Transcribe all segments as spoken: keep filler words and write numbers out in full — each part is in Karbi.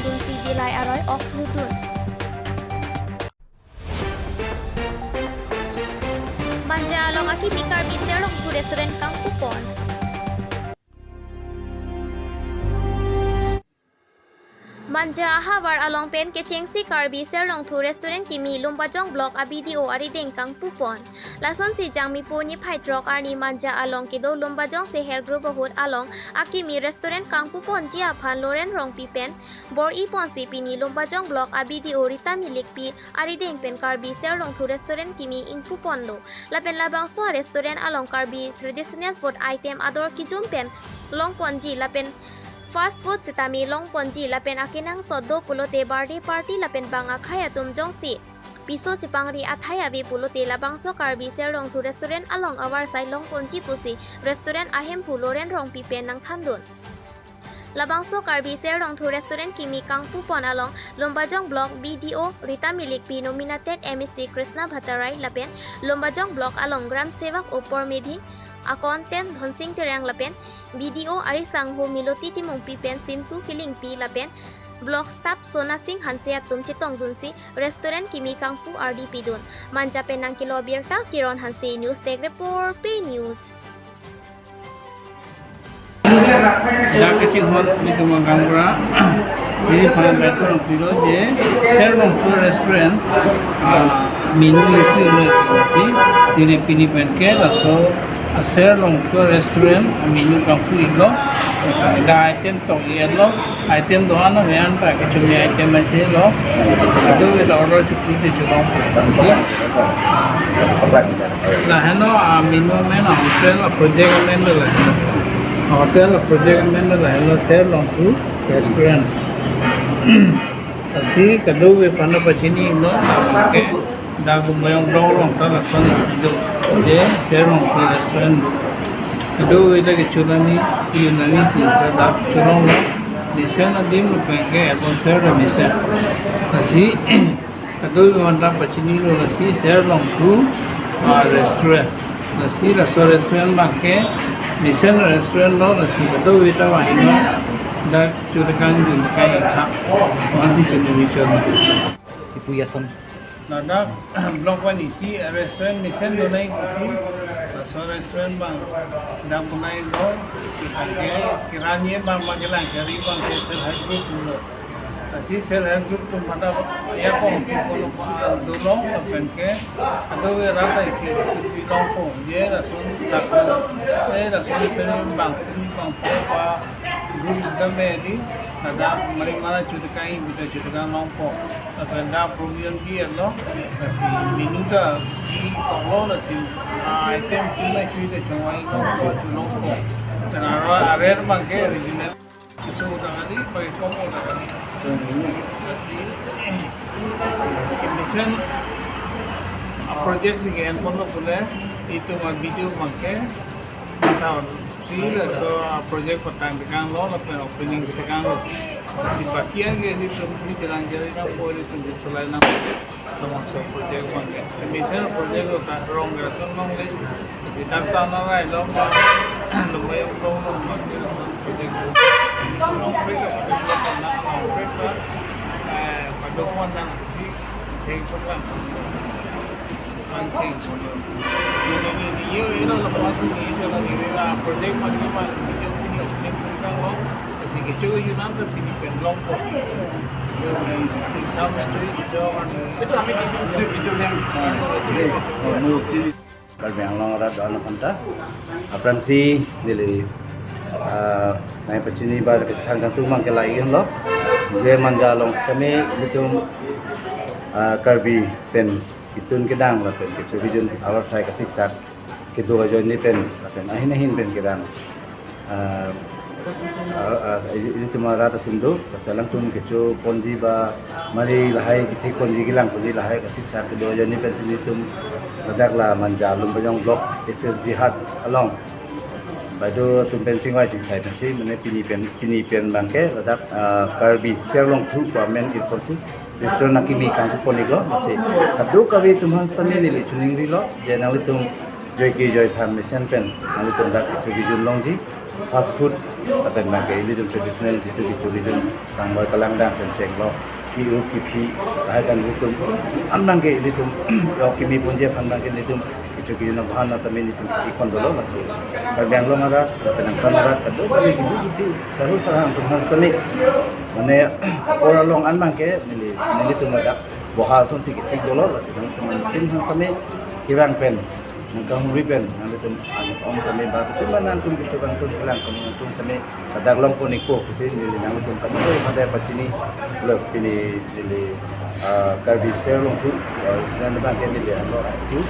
dunsi bilai aroi ok lutun. Manja along akimi Karbi Serlongthu Restaurant kangpupon. Manja ahavar along pen kechengsi Karbi Serlongthu Restaurant kimi Lumbajong Block a-B D O arideng kangpupon. Lasonsi Jangmipo niphai throk arni Manja along kedo Lumbajong Self Help Group ahut along akimi restaurant kangpuponji aphan Loren Rongpi pen bor-iponsi pini Lumbajong Block a-B D O Rita Milikpi arideng pen Karbi Serlongthu Restaurant kimi ingpuponlo. Lapen labangso a-restaurant along Karbi traditional food item ador kijum pen longponji lapen fast food sitame longponji lapen akenangsot do pulote birthday party lapen bang akhei atum jongsi piso chepangri athai ave pulote labangso Karbi Serlongthu Restaurant along avarsai longponji pusi restaurant ahemphu Loren Rongpi pen nangthandun. Labangso Karbi Serlongthu Restaurant kimi kangpupon along Lumbajong Block B D O Rita Milikpi, nominated M A C Krishna Bhattarai lapen Lumbajong Block along Gram Sevak Opor Medhi, accountant Dhonsing Terang lapen B D O arisangho Miloti Timungpi pen Sintu Kilingpi lapen Block staff Sona Singh Hanse atum chetongdunsi restaurant kimi kangpu ardi pidun. Manja pen nangkelo birta Kiron Hanse, News Desk Report, Pei News. Dak kachinghon nelitum gaonbura, neli phan betul pilo je Serlongthu Restaurant, ah, menu itu lo si, neli pini pen ke laso, ah, Serlongthu Restaurant menu kangpu iklo, da item tong iklo, item do-an amen pa kechumi item asi lo. Kadokave ta order chukri te chulong pangsi. Lahenlo a-menu amen, a-hotel a-project amen do lahenlo. Hotel a-project amen do lahenlo Serlongthu Restaurant. Lasi kadokave aphan ta pachini iklo, lasi ke dak Lumbajong Block along ta lason isi do, je Serlongthu Restaurant do. Kadokave ta kecho nangji, pi nangji, pi ta dak cholonglo. Mesen adim lapen ke atmosphere ta mesen. Lasi kadokave aphan ta pachinilo, lasi Serlongthu, ah, Restaurant. Lasi laso restaurant abang ke mesen restaurant lo, lasi kadokave ta vanglo. Dak chotekang jun tekang ikha, vansi choningri chon. Ipu ason. Ladak Block one isi restaurant mesen donai isi, laso restaurant abang dak bonailo, ke keranye abang, abang kelang keri abang ke Self Help Group lo. Lasi Self Help Group atum mata ya kong tu kono pa dolo, lapen ke kadokave rat ta isi isi pilong kong, je lason dak, eh, lason pen bang, bang po pa group kami di, ladak mari mara chotekang, bita chotekang longpo. Lapen dak provision di iklo, lasi menu ta di iklo, lasi, ah, item pi ma chui te chongvai iklo, chulongpo. Lapen aro a-rate abang ke regional. Iso udah kali, pakai kom udah kali. Lasi, eh, mesen a-project si ke-enponlo pule, itum a-video abang ke, tahun si laso project patang tekanglo, lapen opening tekanglo. Si baki an ke itum si jalan jari nangpo, itum si solai nang, labangso project abang ke. Mesen project lo ta rong grason long le. Si dak ta nang rai lo ma, lo ma yung long long ma project lo. Long project lo, long project lo, eh, padok nang si, si program. Anching. Ini, ini, ini, ini, lapuan ini, ini, ini, ini, project macam apa, ini, ini, ini, ini, ini, kalau, kasi kecho yunan tu pini pen longpo. Exam itu, itu, itu, itu, yang, ah, ini, ini. Karbi Anglong arat do-an aphan ta. Aphrangsi neli, ah, nangpachini ba kethang kangtung abang ke la-iklo. Je Manja along sitame nelitum, ah, Karbi pen kitun kedang lapen kecho kejun avarsai kasiksak kedo ajoine pen lapen ahin ahin pen kedang, ah, ah, ah, ili, ilitum arat atum do, lasi alangtum kechoponji ba mari lahai kethekponji, kelangponji lahai kasiksak kedo ajoine pensi nelitum ladak la Manja Lumbajong Block S F G Hut along baideo atum pen chingvai chingsai pensi, mane pini pen, pini pen abang ke ladak, ah, Karbi Serlongthu pu amen irponsi restaurant akimi kangpupon iklo, lasi kadokave atum aphan sitame neli choningrilo, je nanglitum joike joiphan mesen pen nanglitum dak kecho kejun longji, Fast food, lapen abangke ilitum traditional jitu jitu ilitum tangmoi kalangdang pen chenglo, ki-u kiphi, lahai ta ilitum, an abangke ilitum, yo kimi punje aphan abangke ilitum, kichu kino bhana tame ilitum kipon dolo, lasi. Karbi Anglong arat, lapen angtan arat, kadokave kidu kidu, saru sarang atum aphan sami. Mane, apor along an abangke, neli, nelitum ladak, boha asonsi kithik dolo, lasi, nangtum aphan sami, kevang pen, nangkahumri pen, nanglitum, om sami ba, tum nangtum kichu kangtum, kelang tum, nangtum sami, ladak longpon ikpo, pusi neli nangtum kami pada pachini, lo pini neli, ah, Karbi Ser Longthu, ah, isinan abangke neli alo active,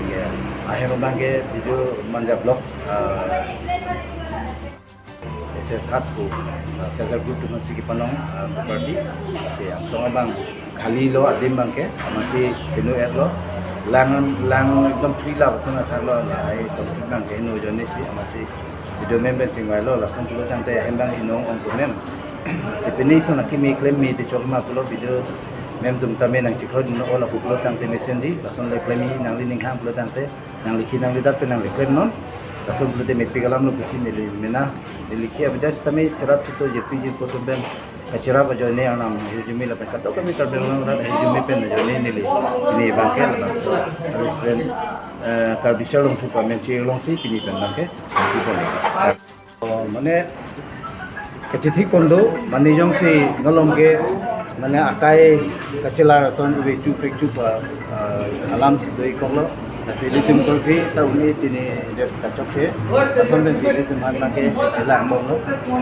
ya, ahem abangke video Manja Vlog, ah, ese khat ko, ah, self help group atum aphansi kepanong, ah, party, si angsong abang, khali lo adim abangke, amatsi pinu et lo, lang, lang ekdom free la, basa na thak lo, la, ai, ekdom free abangke, no jone si, amatsi, video mem pen chingvai lo, lason pulo tangte ahem abang inong ong ko mem. Si pini son akimi klem mi te chok ma pulo video mem tum tame nangchiklo dun o la pulo tangte mesenji, lason le klem mi nangli ninghang pulo tangte, nangli khi nangli dat pen nangli klem non. Lason pulote mepik alam lo pusi neli mena, neli khi abidas tame cherap chito jepi jepo atum pen, kachirap ajoine arnam hijumi lapen kadokave Karbi Anglong arat hijumi pen ajoine neli, ini abangke labangso, harus pen, eh, Karbi Ser Longthu pamen chi longsi pini pen abangke, Oh, mane, kachithik pon do, mane jongsi nolong ke, mane akai kachelar ason ove chu pek chu pa, ah, alam si do-ik kok lo, lasi ilitum korpi ta uni pini det kachok ke, ason pensi ilitum aphan abangke lang bom lo.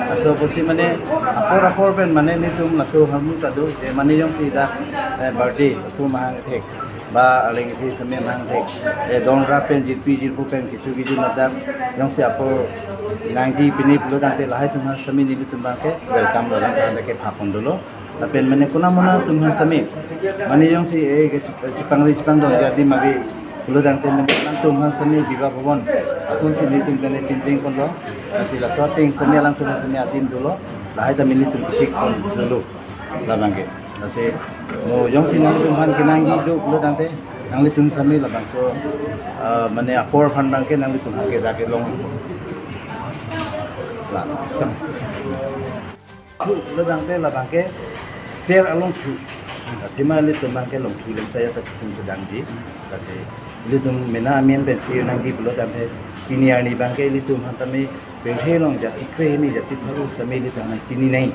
Laso pusi mane apor apor pen mane nelitum laso hamu ta do, je mane jongsi dak, eh, birthday, laso mahang thek. Ba aling isi sami mang thek. Eh, donra pen jirpi jirpo pen kichu kiju ladak. Jongsi apor nangji pini pulo tangte lahai atum aphan sami nelitum abangke welcome lo lang abangke phapon dolo. Lapen mane konat konat atum aphan sami. Mane jongsi eh ke chip-, chipangri chipangdon jadi mari pulo tangte mane alanglitum aphan sami Bibha Bhavan. Asonsi nelitum kene tinting pon lo. Lasi laso ating sami alanglitum aphan sami adim dolo. Lahai ta nelitum kithik pon dolo. Labangke. Lasi, mo jongsi nanglitum aphan kenangji do pulo tangte, nanglitum sami labangso, ah, mane apor aphan abangke nanglitum aphan ke dak kelong. La. Thu pulo tangte labangke Ser Longthu. Athema ilitum abangke Longthu Lemsaya ta ilitum chedangji. Lasi, ilitum mena amen pen chi nangji pulo tangte, pini arni abangke ilitum aphan tame pirthe along jati kre hini jati pharo sami ilitum aphan chini nai.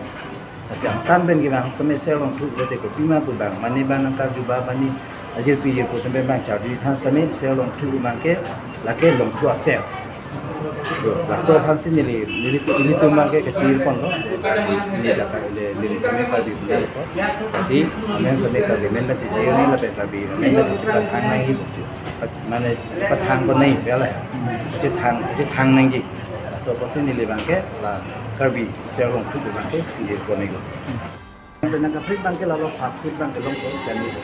Lasi angtan pen kevang sami Ser Longthu pulote kopima pu abang, mane abang nangkarju ba mane ajirpi jirpo atum pen abang charju than sami Ser Longthu abangke lake Longthu aser. Yo, laso aphansi neli, neli tu, nelitum abangke kachir pon lo. Neli dak neli, neli kami Karbi punya lo. Si, amen sami Karbi amen pensi chini lapen Karbi amen pensi chepathang nangji puchu. Mane chepathang ko nai, ya la. Chethang, chethang nangji. Laso apotsi neli abangke la Karbi Ser Longthu abangke neli ko nai lo. Lapen nangkapri abangke lalo fast food abangke longpo, Chinese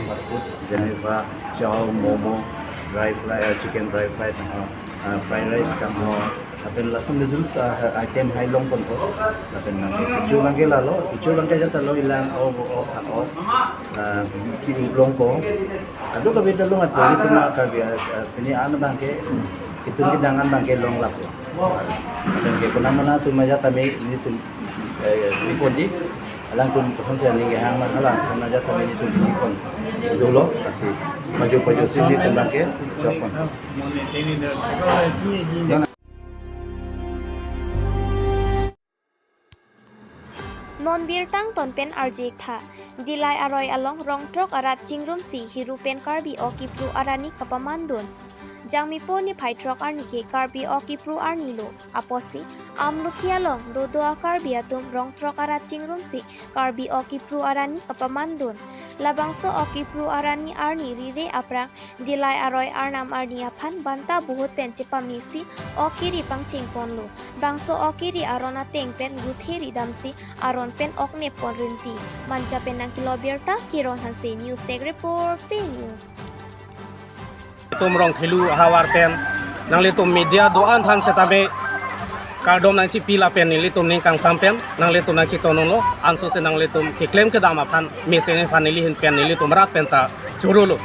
fast food, jene ba chow, momo, dry fry, eh, chicken dry fry tangho, eh, fried rice tangho, lapen lason noodles, eh, item hai longponpo, lapen nang kecho abangke lalo, kecho abangke jat lo ilang o o o o, eh, ki longpo, kadokave ta long ato itum Karbi, eh, pini an abangke, itum kedang an abangke long lapo. Lapen ke konat konat atum ajat tame nelitum, eh, neli ponji. Alangtum kosonsi aning kehang ma, alangtum ajat tame nelitum neli pon dolo, lasi maju paju si nelitum abangke chokpon. Non birta angton pen arju-ik tha. Dillai aroi along rong throk arat chingrumsi Hiru pen Karbi Okipru arni kapamandun. Jangmipo niphai throk arni ke Karbi Okipru arni lo. Apotsi Amlokhi along dodo a-Karbi atum rong throk arat chingrumsi Karbi Okipru arni kapamandun. Labangso Okipru arni arni rire aphrang Dillai aroi arnam arni aphan banta bohut pen chepamesi ok kiri pangchengponlo. Bangso ok kiri aron ateng pen guthe ridamsi aron pen ok neppon rinti. Manja pen nangkelo birta Kiron Hanse, News Desk Report, Pei News. Itum Rongkhelu ahavar pen nanglitum media do-an aphan setame kardom nangchipi lapen nelitum ning kangsam pen nanglitum nangchitononglo, ansose nanglitum keklem kedam aphan mesen aphan neli ahin pen nelitum rat pen ta chorolo.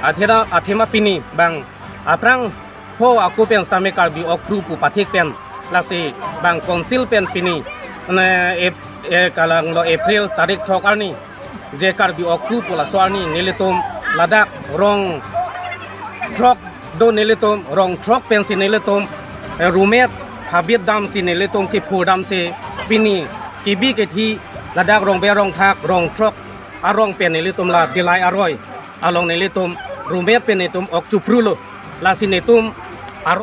Athema, athema pini bang aphrang ho ako pen setame Karbi Okpru pu pathik pen Lasi bang council pen pini ne ep- eh, kalanglo April tarik throk arni, je Karbi Oktu pu laso arni nelitum ladak rong throk do, nelitum rong throk pensi nelitum, eh, rumet habit damsi nelitum kiphur damsi pini kebi kethi ladak Rongber Rongthak rong throk arong pen nelitum la Dillai aroi along nelitum rumet pen nelitum ok chuprulo. Lasi netum